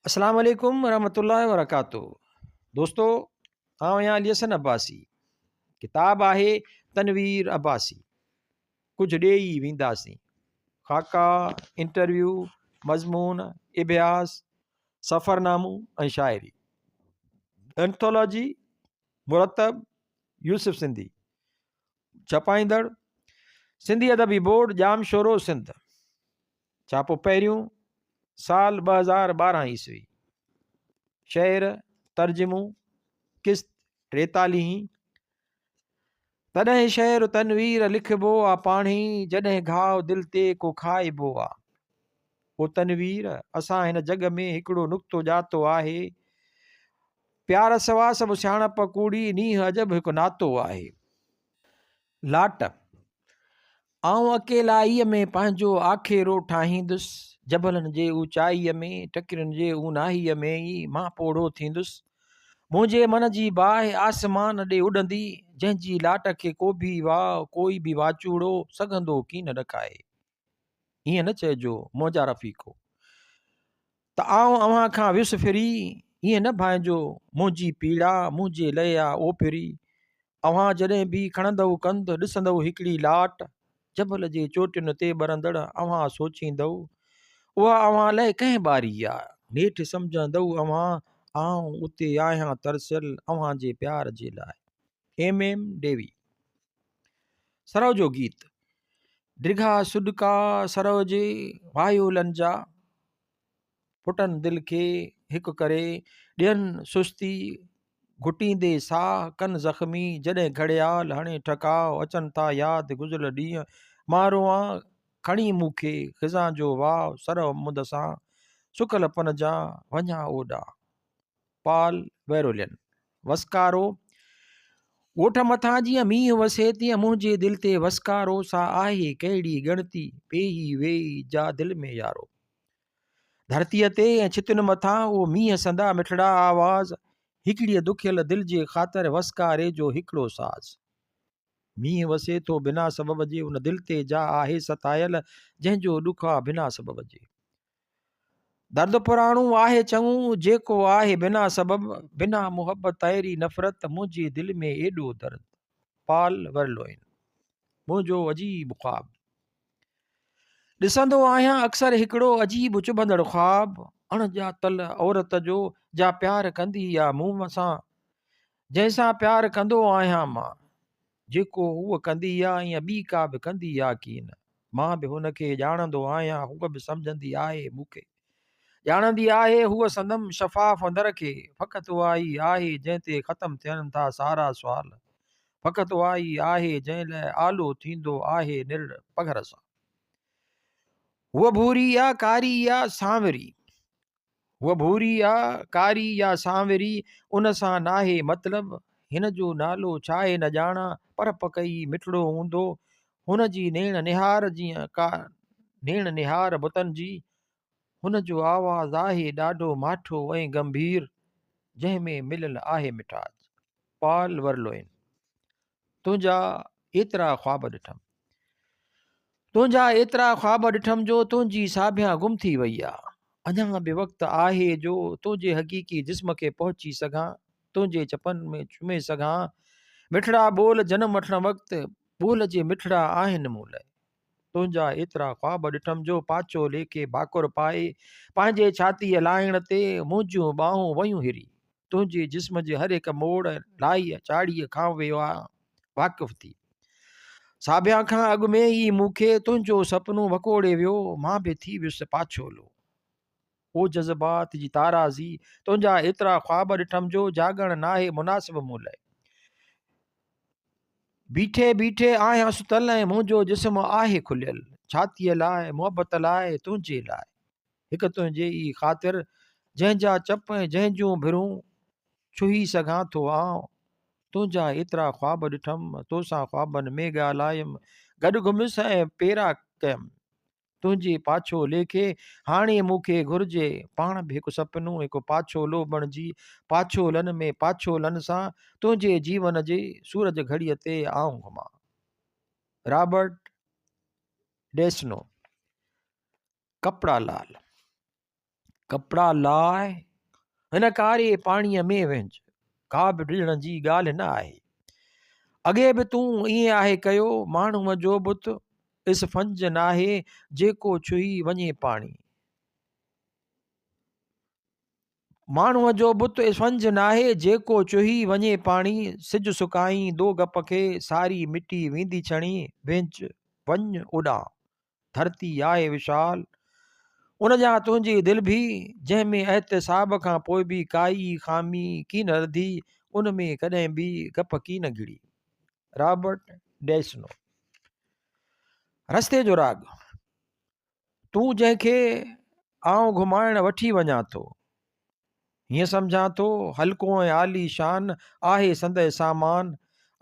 اسلام عليڪم ورحمة الله وبرڪاته دوستو آئون آهيان علي حسن عباسي ڪتاب آهي تنوير عباسي ڪجهه ڏيئي وينداسين خاڪا انٽرويو مضمون اڀياس سفرنامو ۽ شاعري انٿولوجي مرتب يوسف سنڌي ڇپائيندڙ سنڌي ادبي بورڊ ڄامشورو سنڌ ڇاپو پهريون، سال 2012 عيسوي. شعر، ترجمو، قسط ٽيتاليهين. تڏهن شعر تنوير لکبو آ پاڻهي، جڏهن گهاء دل تي ڪو کائبو آ. او تنوير، اسان هن جڳ ۾ هڪڙو نقطو ڄاتو آهي. پيار سوا سڀ سياڻپ ڪوڙي، نينهن عجب هڪ ناتو آهي. لاٽ، آئون اڪيلائيء ۾ پنهنجو آکيرو ٺاهيندس، جبلن جي اوچائيء ۾، ٽڪرين جي اونهائيء ۾ ئي مان پوڙهو ٿيندس. منهنجي من جي باهه آسمان ڏي اڏندي، جنهن جي لاٽ کي ڪو به واء، ڪوئي به واچوڙو سگهندو ڪين ڏکائي. ائين نه چئجو، منهنجا رفيقو! ته آئون اوهان کان ويس ڦري، ائين نه ڀانئجو، منهنجي پيڙا منهنجي لئه آ اوپري. اوهان جڏهن به کڻندؤ ڪنڌ، ڏسندؤ هڪڙي لاٽ، جبل جي چوٽين تي ٻرندڙ، اوهان سوچيندؤ، اها اوهان لئه ڪنهن ٻاري آ؟ نيٺ سمجهندؤ اوهان، آئون اتي آهيان ترسيل، اوهان جي پيار جي لاء. M M Dewey. سرو جو گيت، ڊگها سڏڪا سرو جي وايولن جا، ڦٽن دل کي هڪ ڪري، ڏين سستي گهٽيندي ساهه، ڪن زخمي جڏهن گهڙيال هڻي ٺڪاء، اچن ٿا ياد گذريل ڏينهن، مان روئان کڻي مون کي خزان جو واء، سرو مند سان سڪل پن جان، وڃان اوڏانهن. پال ويرولين. وسڪارو، ڳوٺ مٿان جيئن مينهن وسي تيئن منهنجي دل تي وسڪارو، سا آهي ڪهڙي ڳڻتي، پيهي ويئي جا دل ۾ يارو. ڌرتيء تي ۽ ڇتن مٿان اهو مينهن سندا مٺڙا آواز، هڪڙيء دکيل دل جي خاطر وسڪاري جو هڪڙو ساز. مينهن وسي ٿو بنا سبب جي ان دل تي جا آهي ستايل، جنهن جو ڏک آ بنا سبب جي. درد پراڻو آهي چڱو، جيڪو آهي بنا سبب، بنا محبت تيري نفرت، منهنجي دل ۾ ايڏو درد. پال ورلوئن. منهنجو عجيب خواب. ڏسندو آهيان اڪثر هڪڙو عجيب چڀندڙ خواب اڻ ڄاتل عورت جو جا پيار ڪندي آ مون سان جنهن سان پيار ڪندو آهيان مان جيڪو هوء ڪندي آ ائين ٻي ڪا به ڪندي آ ڪين مان به هن کي ڄاڻندو آهيان هوء به سمجهندي آهي مون کي ڄاڻندي آهي هوء سندم شفاف اندر کي فقط اها ئي آهي جنهن تي ختم ٿين ٿا سارا سوال فقط اها ئي آهي جنهن لاء آلو ٿيندو آهي نرڙ پگهر سان. هوء ڀوري يا ڪاري يا سانوري، هوء ڀوري يا ڪاري يا سانوري، ان سان ناهي مطلب، هن جو نالو ڇاهي نه ڄاڻان، پر پڪ ئي مٺڙو هوندو، هن جي نيڻ نهار جيئن ڪا نيڻ نهار بتن جي، هن جو آواز آهي ڏاڍو ماٺو ۽ گنڀير، جنهن ۾ مليل آهي مٺاج. پال ورلوئن، تنهنجا ايترا خواب ڏٺم. تنهنجا ايترا خواب ڏٺم جو تنهنجي ساڀيان گم ٿي وئي آ. اڃا به وقت آهي جو تنهنجي حقيقي جسم کي پهچي سگهان، تنهنجي چپن ۾ چمي سگهان. مٺڙا ٻول جنم وٺڻ وقت ٻول جي مٺڙا آهن مون لئه. تنهنجا ايترا خواب ڏٺم جو پاڇو ليکي ڀاڪر پائي پنهنجي ڇاتيء لاهڻ تي منهنجون ٻانهون ويون هري. تنهنجي جسم جي هر هڪ موڙ ۽ لاهيء چاڙهيء کان ويو آهيان واقف ٿي. ساڀيان کان اڳ ۾ ئي مون کي تنهنجو سپنو وڪوڙي ويو، مان به ٿي ويس پاڇولو. او جذبات جي تارازي، تنهنجا ايترا خواب ڏٺم جو جاڳڻ ناهي مناسب مون لئه. بيٺي بيٺي آهيان ستل ۽ منهنجو جسم آهي کليل ڇاتيء لاء محبت لاء تنهنجي لاء هڪ تنهنجي ئي خاطر جنهن جا چپ ۽ جنهن جون ڀرون ڇهي سگهان ٿو آئون تنهنجا ايترا خواب ڏٺم توسان خوابن ۾ ڳالهايم گڏ گهميس ۽ پيرا ڪيم تنهنجي پاڇو ليکي هاڻي مون کي گهرجي پاڻ به هڪ سپنو هڪ پاڇولو بڻجي پاڇولن ۾ پاڇولن سان تنهنجي جيون جي سورج گهڙيء تي آئون گهمان. رابرٽ ڊيسنو، ڪپڙا لال. ڪپڙا لاهه، هن ڪاري پاڻيء ۾ وهنج، ڪا به ڊڄڻ جي ڳالهه نه آهي. اڳي به تون ائين آهي ڪيو، ماڻهوء جو بت اسفنج ناهي، جيڪو ڇهي وڃي پاڻي. ماڻهوء جو بت اسفنج ناهي، جيڪو ڇهي وڃي پاڻي. سج سڪائيندو گپ کي، ساري مٽي ويندي ڇڻي. وهنج، وڃ اوڏانهن. ڌرتي آهي وشال، ان جا تنهنجي دل ڀي، جنهن ۾ احتساب کان پوء به ڪائي خامي ڪين رڌي، ان ۾ ڪڏهن به گپ ڪين گهڙي. رابرٽ ڊيسنو. رستي جو راڳ، تون جنهن کي آئون گهمائڻ وٺي وڃان ٿو، هيئن سمجهان ٿو، هلڪو ۽ عالي شان آهي سندء سامان،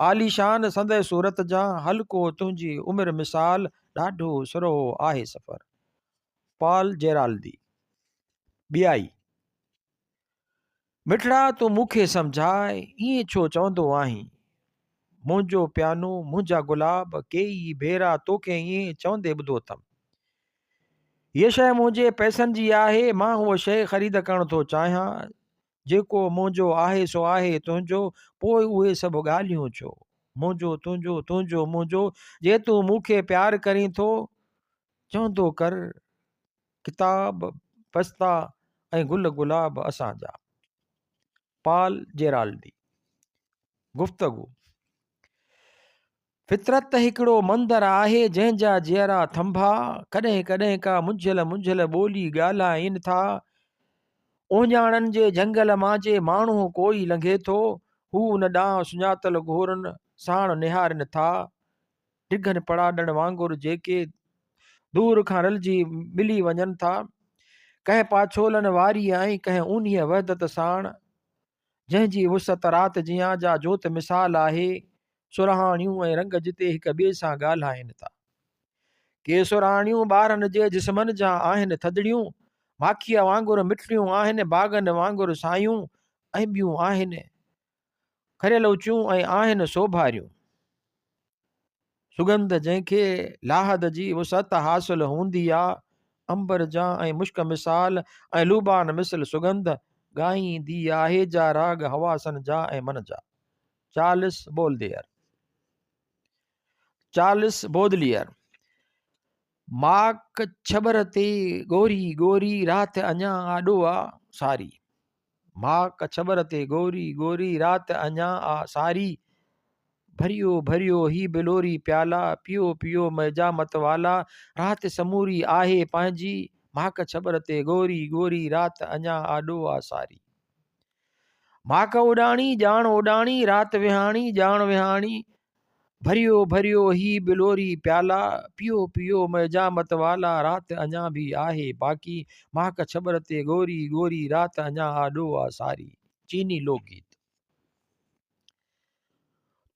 عالي شان سندء صورت جان، هلڪو تنهنجي عمر مثال، ڏاڍو سرهو آهي سفر. پال جيرالدي. ٻيائي. مٺڙا تون مون کي سمجهاء، ائين ڇو چوندو آهين؟ منهنجو پيانو، منهنجا گلاب، ڪيئي ڀيرا توکي ائين چوندي ٻڌو اٿم. هيء شيء منهنجي پئسن جي آهي، مان هوء شيء خريد ڪرڻ ٿو چاهيان. جيڪو منهنجو آهي سو آهي تنهنجو، پوء اهي سڀ ڳالهيون ڇو؟ منهنجو تنهنجو، تنهنجو منهنجو، جي تون مون کي پيار ڪرين ٿو، چوندو ڪر، ڪتاب، پستا ۽ گل گلاب اسان جا. پال جيرالڊي. گفتگو. فطرت ته هڪڙو مندر آهي، جنهن جا جيئرا ٿنڀا ڪڏهن ڪڏهن ڪا منجهيل منجهيل ٻولي ڳالهائين ٿا. اهڃاڻن جي جهنگل مان جي ماڻهو ڪوئي لنگهي ٿو، هو ان ڏانهن سڃاتل گهورن ساڻ نهارين ٿا. ڊگهن پڙاڏن وانگر جيڪي دور کان رلجي ملي وڃن ٿا. ڪنهن پاڇولن واريء ۽ ڪنهن اونهيء وحدت ساڻ، جنهن جي وسعت رات جيان جا جوت مثال آهي، سرهاڻيون ۽ رنگ جتي هڪ ٻئي سان ڳالهائين ٿا. ڪي سرهاڻيون ٻارن جي جسمن جا آهن ٿڌڙيون، ماکيء وانگر مٺڙيون آهن، باغن وانگر سايون ۽ ٻيون آهن کريل اچيون ۽ آهن سوڀاريون. سڳنڌ جنهن کي لاحد جي وسعت حاصل هوندي آ، عنبر جان ۽ مشڪ مثال ۽ لوبان مثل سڳنڌ ڳائيندي آهي جا راڳ حواسن جا ۽ من جا. Charles Baudelaire. Charles Baudelaire. ماڪ ڇٻر تي ڳوري ڳوري رات اڃا آڏو آ ساري. ماڪ ڇٻر تي ڳوري ڳوري رات اڃا آ ساري. ڀريو ڀريو هي بلوري پيالا، پيو پيو مئجا متوالا، رات سموري آهي پنهنجي، ماڪ ڇٻر تي ڳوري ڳوري رات اڃا آڏو آ ساري. ماڪ اڏاڻي ڄاڻ اڏاڻي، رات وهاڻي ڄاڻ وهاڻي، ڀريو ڀريو هي بلوري پيالا، پيو پيو مئجا متوالا، رات اڃا ڀي آهي باقي، ماڪ ڇٻر تي ڳوري ڳوري رات اڃا آڏو آ ساري. چيني لوڪ گيت.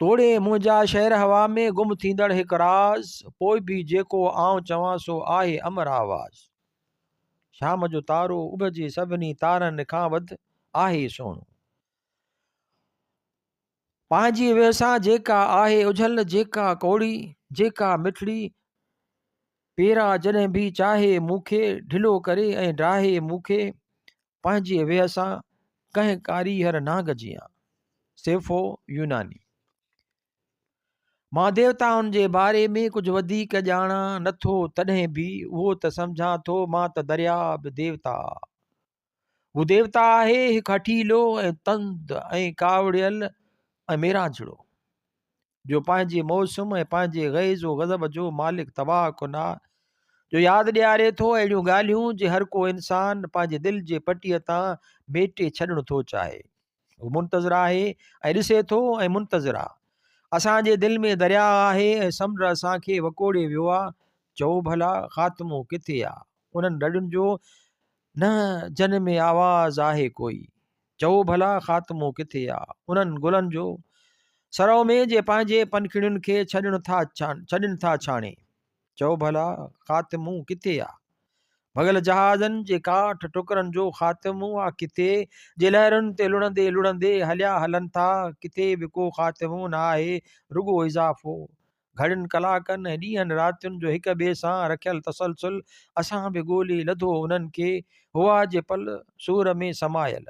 توڙي منهنجا شعر هوا ۾ گم ٿيندڙ هڪ راز، پوء به جيڪو آئون چوان سو آهي امر آواز. شام جو تارو اڀ جي سڀني تارن کان وڌ آهي سهڻو. پنهنجي ويهه سان جيڪا آهي اجهل، جيڪا ڪوڙي، جيڪا مٺڙي، پيرا جڏهن به چاهي مون کي ڍلو ڪري ۽ ڊاهي مون کي پنهنجي ويهه سان ڪنهن ڪاريهر نانگ جيان. سيفو يوناني. مان ديوتائن جي باري ۾ ڪجهه وڌيڪ ڄاڻان نه ٿو تڏهن به اهو ته سمجهان ٿو مان ته درياء به ديوتا آ. هو ديوتا آهي هڪ هٺيلو ۽ تند ۽ ڪاوڙيل ۽ ميرانجهڙو، جو پنهنجي موسم ۽ پنهنجي غيظ و غضب جو مالڪ تباهه ڪن آ، جو ياد ڏياري ٿو اهڙيون ڳالهيون جي هر ڪو انسان پنهنجي دل جي پٽيء تان ميٽي ڇڏڻ ٿو چاهي. هو منتظر آهي ۽ ڏسي ٿو ۽ منتظر آ. اسان جي دل ۾ درياء آهي ۽ سمنڊ اسان کي وڪوڙي ويو آ. چئو ڀلا خاتمو ڪٿي آ انهن رڙين جو نه جن ۾ آواز آهي ڪوئي. چئو ڀلا خاتمو ڪٿي آ انهن گلن جو سرو ۾ جي پنهنجي پنکڙين کي ڇڏڻ ٿا ڇڏين ٿا ڇاڻي. چئو ڀلا خاتمو ڪٿي آ ڀڳل جهازن جي ڪاٺ ٽڪرن جو خاتمو آ ڪٿي جي لهرن تي لڙهندي لڙهندي هليا هلن ٿا ڪٿي به ڪو خاتمو نه آهي رڳو اضافو. گهڙين ڪلاڪن ۽ ڏينهن راتين جو هڪ ٻئي سان رکيل تسلسل اسان به ڳولي لڌو انهن کي هئا جي پل سور ۾ سمايل.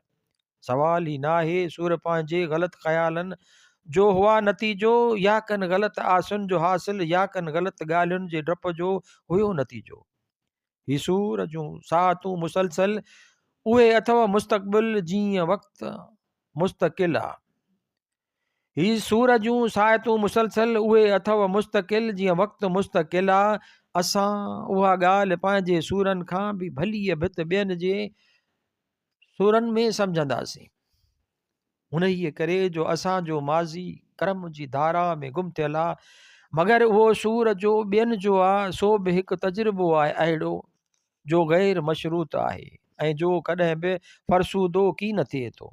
سوال ئي ناهي سور پنهنجي غلط خيالن جو هئا نتيجو يا ڪن غلط آسن جو حاصل يا ڪن غلط ڳالهين جي ڊپ جو هيو نتيجو. هي سور جون ساعتون مسلسل اهي اٿو مستقبل جيئن وقت مستقل آ. هي سور جون ساعتون مسلسل اهي اٿو مستقل جيئن وقت مستقل آ. اسان اها ڳالهه پنهنجي سورن کان به ڀليء ڀت ٻين جي سورن ۾ سمجهنداسين. انهيء ڪري جو اسان جو ماضي ڪرم جي ڌارا ۾ گم ٿيل آ، مگر اهو سور جو ٻين جو آ، سو به هڪ تجربو آهي اهڙو، جو غير مشروط آهي ۽ جو ڪڏهن به فرسودو ڪين ٿئي ٿو.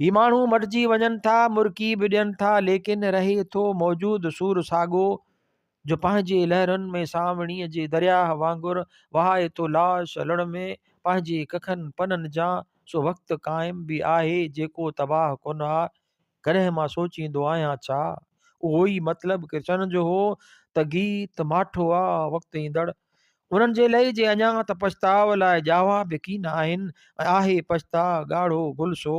هي ماڻهو مٽجي وڃن ٿا، مرڪي به ڏين ٿا، ليڪن رهي ٿو موجود سور ساڳو، جو پنهنجي لهرن ۾ سانوڻيء جي درياهه وانگر وهائي ٿو لاش لڙ ۾ پنهنجي ڪکن پنن جان سو وقت قائم به آهي جيڪو تباهه ڪن آ ڪڏهن مان سوچيندو آهيان ڇا اهو ئي مطلب ڪرشن جو هو ته گيت ماٺو آ وقت ايندڙ انهن جي لئي جي اڃا ته پڇتاء لاء ڄاوا به ڪين آهن ۽ آهي پڇتاء ڳاڙهو گل سو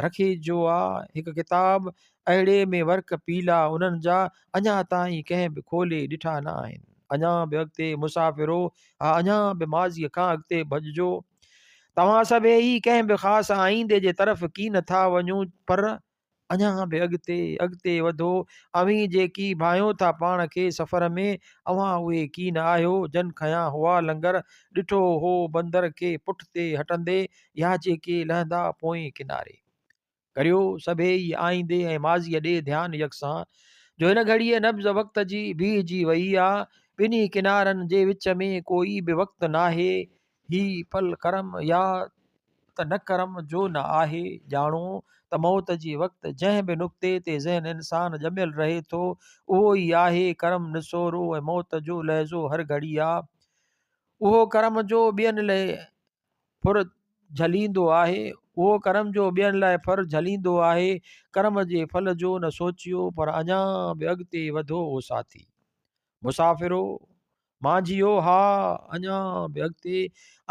رکي جو آ هڪ ڪتاب اهڙي ۾ ورق پيلا انهن جا اڃا تائين ڪنهن به کولي ڏٺا نه آهن. اڃا به اڳتي مسافرو ها اڃا به ماضيء کان اڳتي ڀڄجو. توهان سڀيئي ڪنهن به خاص آئيندي جي طرف ڪين ٿا وڃون پر اڃا به اڳتي اڳتي وڌو. اوهين جيڪي ڀانئيو ٿا پاڻ کي سفر ۾ اوهان اهي ڪين آهيو جن کنيا هئا لنگر ڏٺو هو بندر کي پٺتي هٽندي يا جيڪي لهندا پوئين ڪناري. ڪريو سڀيئي آئيندي ۽ ماضيء ڏي ڌيان يڪسان، جو هن گهڙيء نبض وقت جي بيهجي ويئي آ. ٻنهي ڪنارن جي وچ ۾ ڪوئي به وقت ناهي. هي پل ڪرم يا ته نه ڪرم جو نه آهي. ڄاڻو ته موت جي وقت جنهن به نقطي تي ذهن انسان ڄميل رهي ٿو، اهو ئي آهي ڪرم نسورو ۽ موت جو لحظو هر گهڙي آ. اهو ڪرم جو ٻين لئه ڦر جهليندو آهي، اهو ڪرم جو ٻين لاء ڦر جهليندو آهي، ڪرم جي ڦل جو نه سوچيو پر اڃا به اڳتي وڌو او ساٿي. مسافرو! مانجهيو ها اڃا به اڳتي،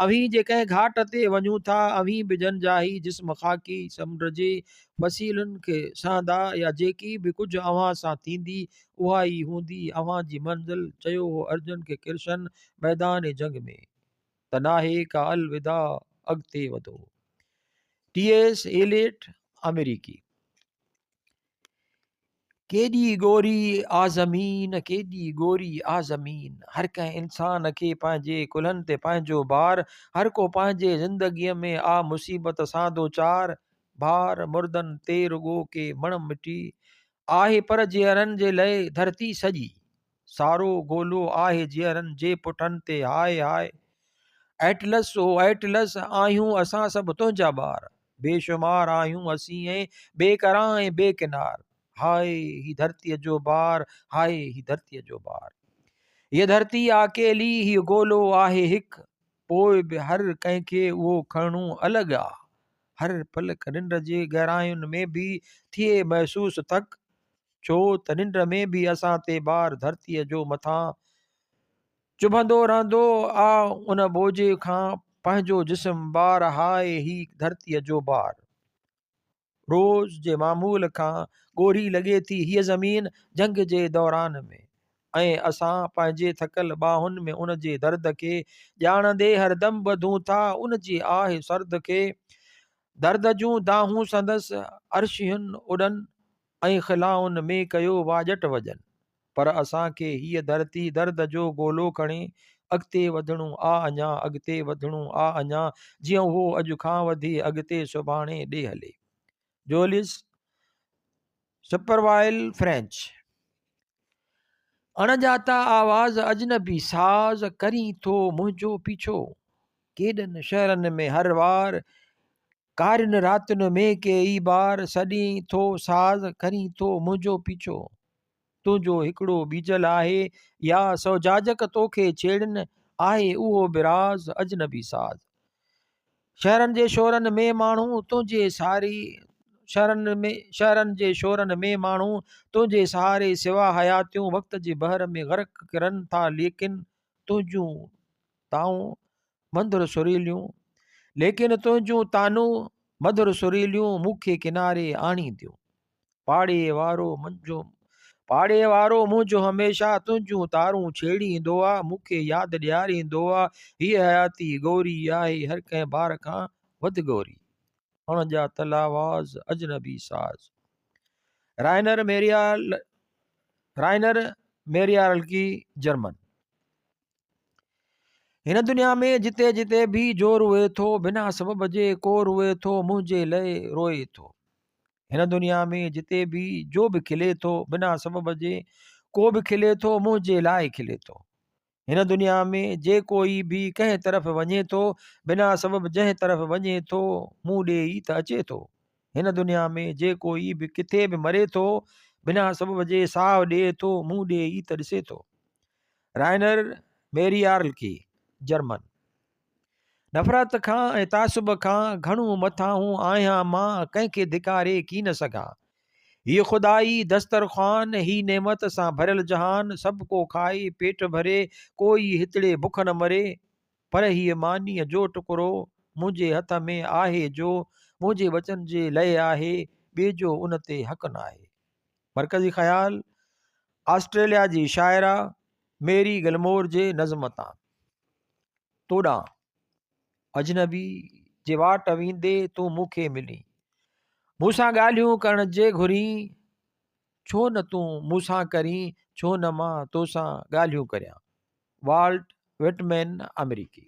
اوهين جي ڪنهن گهاٽ تي وڃون ٿا، اوهين به جن جا هي جسم خاڪي سمنڊ جي فصيلن کي سهندا يا جيڪي به ڪجهه اوهان سان ٿيندي اها ئي هوندي اوهان جي منزل، چيو هو ارجن کي ڪرشن ميدان جنگ ۾. ته ناهي ڪا الوداع اڳتي وڌو. ٽي ايس ايليٽ آمريڪي. ڪيڏي ڳوري آ زمين ڪيڏي ڳوري آ زمين هر ڪنهن انسان کي پنهنجي ڪلهن تي پنهنجو بار هر ڪو پنهنجي زندگيء ۾ آ مصيبت سان دوچار بار مردن تي رڳو ڪي مڻ مٽي آهي پر جيئرن جي لئه ڌرتي سڄي سارو گولو آهي جيئرن جي پٺن تي هاء هاء ائٽلس او ائٽلس آهيون اسان سڀ تنهنجا ٻار بي شمار آهيون اسين ۽ بي ڪران ۽ بي ڪنار هاء هي ڌرتيء جو بار هاء هي ڌرتيء جو بار هيء ڌرتي آڪيلي هيء گولو آهي هڪ پوء به هر ڪنهن کي اهو کڻڻو الڳ آ هر پلڪ ننڊ جي گهراين ۾ به ٿئي محسوس ٿڪ ڇو ته ننڊ ۾ به اسان تي بار ڌرتيء جو مٿان چڀندو رهندو آ ان بوجي کان پنهنجو جسم بار هاء هي ڌرتيء جو بار. روز جي معمول کان ڳوري لڳي ٿي هيء زمين جنگ جي دوران ۾ ۽ اسان پنهنجي ٿڪل ٻانهن ۾ ان جي درد کي ڄاڻندي هر دم ٻڌون ٿا ان جي آهه سرد کي درد جون دانهون سندس عرشين اڏن ۽ خلائن ۾ ڪيو واڄٽ وڄن. پر اسان کي هيء ڌرتي درد جو گولو کڻي اڳتي وڌڻو آ اڃا اڳتي وڌڻو آ اڃا جيئن اهو اڄ کان وڌي اڳتي سڀاڻي ڏي هلي. Jules Supervielle French. اڻ ڄاتا آواز اجنبي ساز ڪرين ٿو منهنجو پيڇو ڪيڏن شهرن ۾ هر وار ڪارين راتين ۾ ڪيئي بار سڏين ٿو ساز ڪرين ٿو منهنجو پيڇو تنهنجو هڪڙو ٻيجل آهي يا سوجاجڪ توکي ڇيڙين آهي اهو به راز اجنبي ساز شهرن جي شورن ۾ ماڻهو تنهنجي ساري شهرن ۾ شهرن جي شورن ۾ ماڻهو تنهنجي سهاري سوا حياتيون وقت جي بحر ۾ غرق ڪرن ٿا ليڪن تنهنجون تائون مڌر سريليون ليڪن تنهنجون تانون مڌر سريليون مون کي ڪناري آڻينديون. پاڙي وارو منهنجو پاڙي وارو منهنجو هميشه تنهنجون تارون ڇيڙيندو آ مون کي ياد ڏياريندو آ هيء حياتي ڳوري آهي هر ڪنهن بار کان وڌ ڳوري اڻ ڄاتل آواز اجنبي ساز رائنر ميريا رائنر ميريارلڪي جرمن هن دنيا ۾ جتي جتي به جو روئي ٿو بنا سبب جي ڪو روئي ٿو منهنجي لئه روئي ٿو هن دنيا ۾ جتي به جو به کلي ٿو بنا سبب جي ڪو به کلي ٿو منهنجي لاء کلي ٿو هن دنيا ۾ جي ڪوئي به ڪنهن طرف وڃي ٿو بنا سبب جنهن طرف وڃي ٿو مون ڏي ئي ته اچي ٿو هن دنيا ۾ جي ڪوئي به ڪٿي به مري ٿو بنا سبب جي ساهه ڏئي ٿو مون ڏي ئي ته ڏسي ٿو رائنر ميريارلڪي، جرمن، نفرت کان ۽ تعصب کان گهڻو مٿانهون آهيان مان ڪنهن کي ڌڪاري ڪين سگهان. هي خدائي دسترخوان، هي نعمت سان ڀريل جهان، سڀ ڪو کائي پيٽ ڀري، ڪوئي هتڙي بک نه مري. پر هيء مانيء جو ٽڪرو منهنجي هٿ ۾ آهي جو منهنجي ٻچن جي لئه آهي، ٻئي جو ان تي حق ناهي. مرڪزي خيال، آسٽريليا جي شاعره ميري گلمور جي نظم تان. تو ڏانهن اجنبي جي واٽ ويندي تون مون کي ملين. مون سان ڳالهيون ڪرڻ جي گهرين، ڇو نه تون مون سان ڪرين، ڇو نه مان تو سان ڳالهيون ڪريان. والٽ وٽمين آمريڪي.